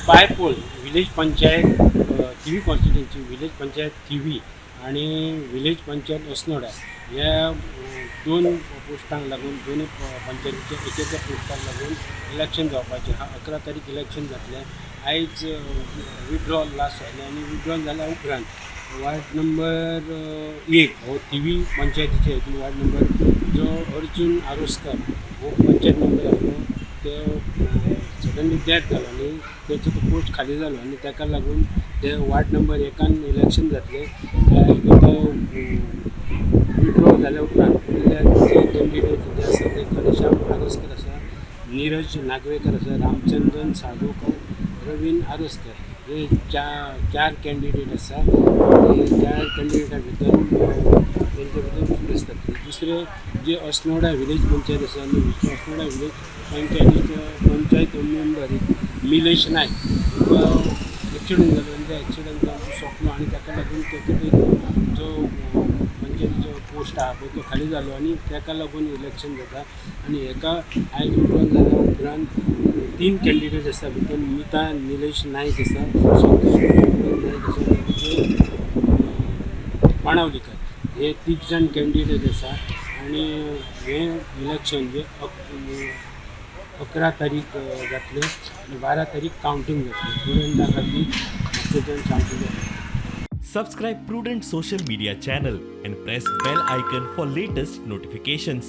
Bypoll village panchayat Thivim constituency, village panchayat Thivim आणि village panchayat Assonora ह्या दोन पोस्टांक लागून, दोनूय पंचायतीच्या एक एका पोस्टाक लागून इलेक्शन जावपाचें आहा. 11 तारीख इलेक्शन जातलें. आयज विड्रॉल लास्ट जालें आनी विड्रॉल जाल्या उपरांत वार्ड नंबर 1 हो थिवी पंचायतीचे हितून वार्ड नंबर जो अर्जून आरोस्कर हो पंचायत मेंबर आसलो, ते सडनली डेथ जालो आनी तेचो तो पोस्ट खाली जालो आनी ताका लागून ते वार्ड नंबर 1 इलेक्शन जातलें. तो विड्रॉल जाल्या उपरांत फुडल्या जे कॅन्डिडेट जे आसा ते घनश्याम आरोस्कर आसा, निरज नागवेकर आसा, रामचंद्रन साळगांवकर, रवीन आरोस्कर हे चार कॅन्डिडेट आसा आनी हे चार कॅन्डिडेटा भितर तेंचे भितर चुरस जातली. दुसरे जे अस्नोडा विलेज पंचायत आसा आनी अस्नोडा विलेज पंचायतीचो पंचायत मेंबर एक निलेश नायक हांकां एक्सिडंट जालो आनी त्या एक्सिडंट जावन तो सोंपलो आनी ताका लागून तेका एक जो पंचायतीचो पोस्ट आहा पळय तो खाली जालो आनी ताका लागून इलेक्शन जाता. आनी हेका आयज विड्रॉल जाल्या उपरांत तीन कॅन्डिडेट आसा. भितर मिता निलेश नायक आसा, संतोष नायक आसा आनी विजय बाणावलीकर हे तीग जाण कॅन्डिडेट आसा. आनी हें इलेक्शन जे 11 तारीख जातलें आनी 12 तारीख कावंटींग जातलें. प्रुडंटा खातीर म्हाका सांगचें जालें. Subscribe Prudent Social Media channel and press bell icon for latest notifications.